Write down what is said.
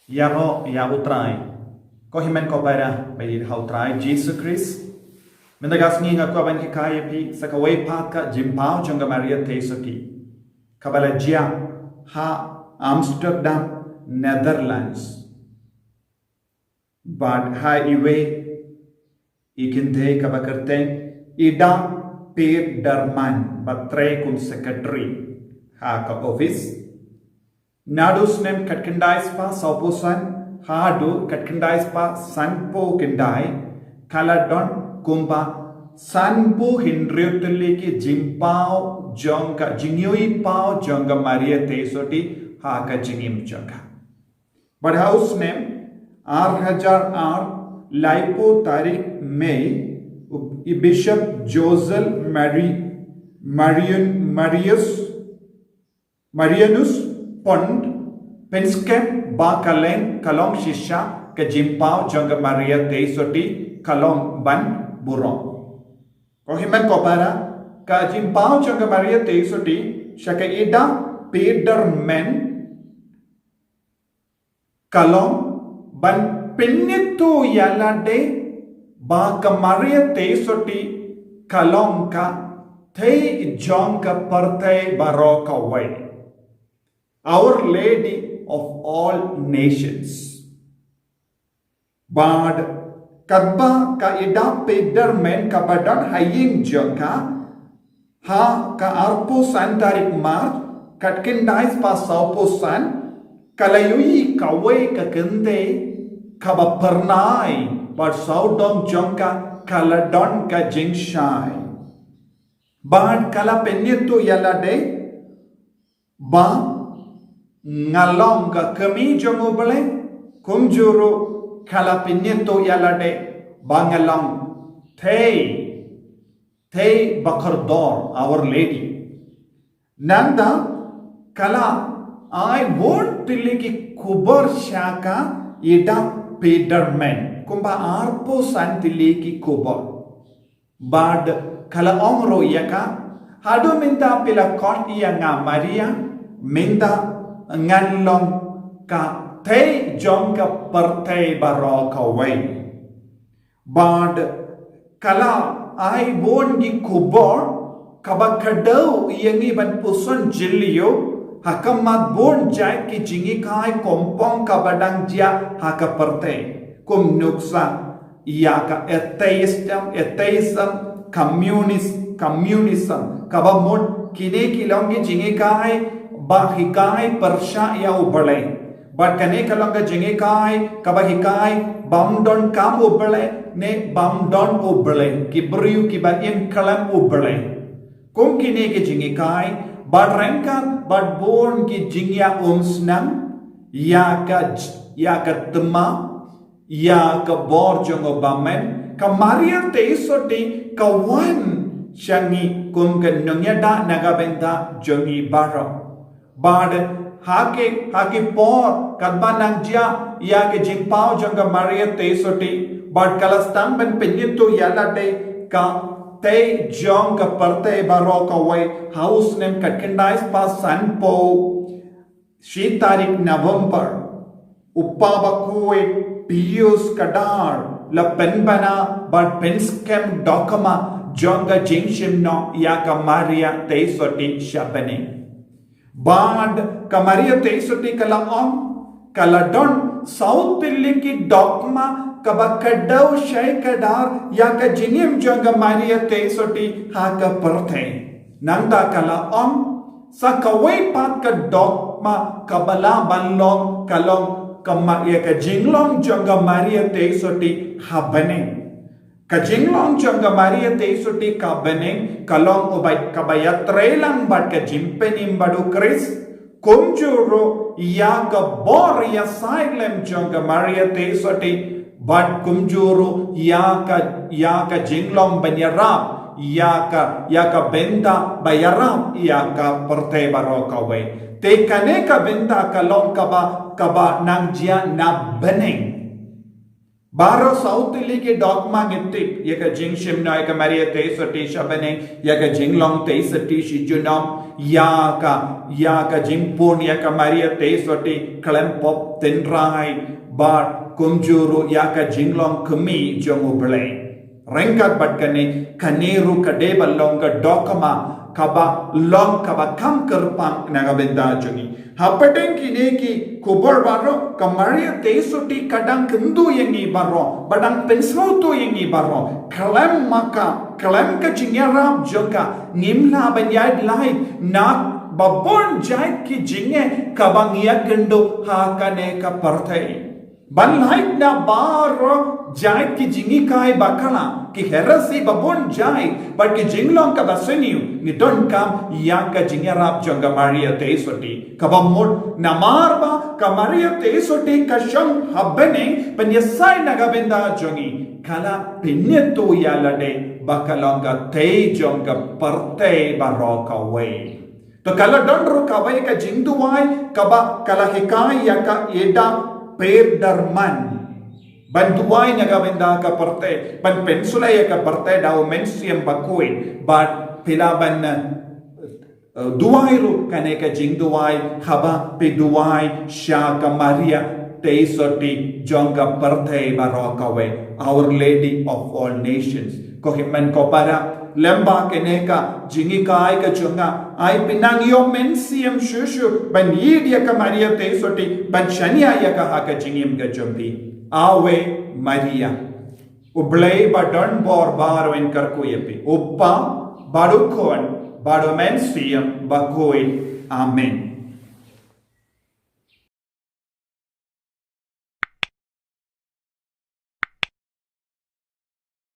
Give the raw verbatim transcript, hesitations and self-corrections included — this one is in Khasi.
Ïaroh ïa U Trai. Ko hynmen ko para ba ïeit ha U Trai Jisu Khrist. Mynta ka sngi nga kwah ban hikai ïa phi sa kawei pat ka jingpaw jong ka Maria Theisotti, kaba la jia ha Amsterdam, Netherlands. Bad ha iwei i kynthei kaba kyrteng Ida Petermann ba trei kum secretary ha ka office. Naduh u snem khatkhyndai spah sawphew san haduh khatkhyndai spah sanphew khyndai, ka la don kumba sanphew hynriew tylli ki jingpaw jong ka, jingïohi paw jong ka Maria Theisotti ha ka jingim jong ka. Bad ha u snem ar hajar ar, laiphew tarik Mei, i Bishop Joseph Mari-, Marian-, Marius Marianus Pond pynskhem ba ka long, ka long shisha ka jingpaw jong ka Maria Theisotti ka long ban burom. Ko hynmen ko para, ka jingpaw jong ka Maria Theisotti sha ka Ida Petermann ka long ban pynithuh ïa lade ba ka Maria Theisotti ka long ka thei jong ka pyrthei baroh kawei, Our Lady of All Nations. Bad katba ka Ida Petermann kaba don ha ïing jong ka, ha ka arphew san tarik March khatkhyndai spah sawphew san, ka la ïohi kawei ka kynthei kaba phyrnai bad sawdong jong ka ka la don ka jingshai. Bad ka la pynithuh ïa lade ba nga long ka kmie jong U Blei, kumjuh ruh ka la pynithuh ïa lade ba nga long thei, thei bakordor, Our Lady. Nangta ka la ai bun tylli ki khubor sha ka Ida Petermann, kumba arphew san tylli ki khubor. Bad ka la ong ruh ïa ka, haduh mynta phi la khot ïa nga Maria, mynta ngan long ka thei jong ka pyrthei baroh kawei. Bad ka la ai bun ki khubor kaba kdew ïa ngi ban puson jylliew ha khmat bun jait ki jinghikai kongpong kaba dang jia ha ka pyrthei, kum nuksa ïa ka atheism, atheism, communist, communism, kaba mut kine ki long ki jinghikai ba hikai pyrshah ïa U Blei. Bad kane ka long ka jinghikai kaba hikai bym donkam U Blei ne bym don U Blei, ki briew kiba im khlem U Blei. Kum kine ki jinghikai, bad ryngkat bad bun ki jingïaumsnam ïa ka j-, ïa ka thma, ïa ka bor jong U Bymman, ka Maria Theisotti ka wan sha ngi kum ka nongïada na ka bynta jong ngi baroh. Bad ha ki, ha ki por katba nang jia ïa ki jingpaw jong ka Maria Theisotti, bad ka la sdang ban pynithuh ïa lade ka thei jong ka pyrthei baroh kawei ha u snem khatkhyndai spah sanphew shi tarik November, u Papa Bakhuid Pius ka Dar la pynbna bad pynskhem dogma jong ka jingshim noh ïa ka Maria Theisotti sha bneng. Bad ka Maria Theisotti ka la ong, ka la don saw tylli ki dogma kaba kdew shai kdar ïa ka jingim jong ka Maria Theisotti ha ka pyrthei. Nangta ka la ong, sa kawei pat ka dogma kaba lah ban long, ka long ka ma-, ïa ka jinglong jong ka Maria Theisotti ha bneng. Ka jinglong jong ka Maria Theisotti ka bneng ka long uba, kaba ïatrei lang bad ka jingpynim bad U Khrist, kumjuh ruh ïa ka bor ïasaid lem jong ka Maria Theisotti, bad kumjuh ruh ïa ka, ïa ka jinglong ban ïarap ïa ka, ïa ka bynta ba ïarap ïa ka pyrthei baroh kawei. Te kane ka bynta ka long kaba, kaba nang jia na bneng. Baroh saw tylli ki dogma ngi tip ïa ka jingshim noh ïa ka Maria Theisotti sha bneng, ïa ka jinglong Theisotti shi junom, ïa ka, ïa ka jingpun ïa ka Maria Theisotti khlem pop tynrai, bad kumjuh ruh ïa ka jinglong kmie jong U Blei. Ryngkat bad kane, kane ruh ka dei ban long ka dogma kaba long kaba kham kyrpang na ka bynta jong ngi. Hapdeng kine ki khubor baroh, ka Maria Theisotti ka dang kyntu ïa ngi baroh, ba dang pynsngewthuh ïa ngi baroh. Khlem ma ka, khlem ka jingïarap jong ka, ngim lah ban ïaid lait na ba bun jait ki jingeh kaba ngi ïakynduh ha kane ka pyrthei. Ban lait na baroh jait ki jinghikai bakla, ki heresy ba bun jait, bad ki jinglong kaba sniew, ngi donkam ïa ka jingïarap jong ka Maria Theisotti. Kaba mut namar ba ka Maria Theisotti ka shong ha bneng pynïasaid na ka bynta jong ngi, ka la pynïathuh ïa lade ba ka long ka thei jong ka pyrthei baroh kawei. To ka la don ruh kawei ka jingduwai kaba ka la hikai ïa ka Ida Petermann ban duwai na ka bynta ka pyrthei, ban pynsulai ïa ka pyrthei da U Mynsiem Bakhuid, bad phi lah ban, eh, duwai ruh kane ka jingduwai haba phi duwai sha ka Maria Theisotti jong ka pyrthei baroh kawei, Our Lady of All Nations. Ko hynmen ko para, lem bad kane ka jinghikai ka jong nga, ai pynang ïa U Mynsiem shuh shuh ban ïeid ïa ka Maria Theisotti, ban shaniah ïa ka ha ka jingim ka jong phi. Ave Maria. U Blei badonbor baroh un kyrkhu ïa phi. U Kpa, bad U Khun, bad U Mynsiem Bakhuid. Amen.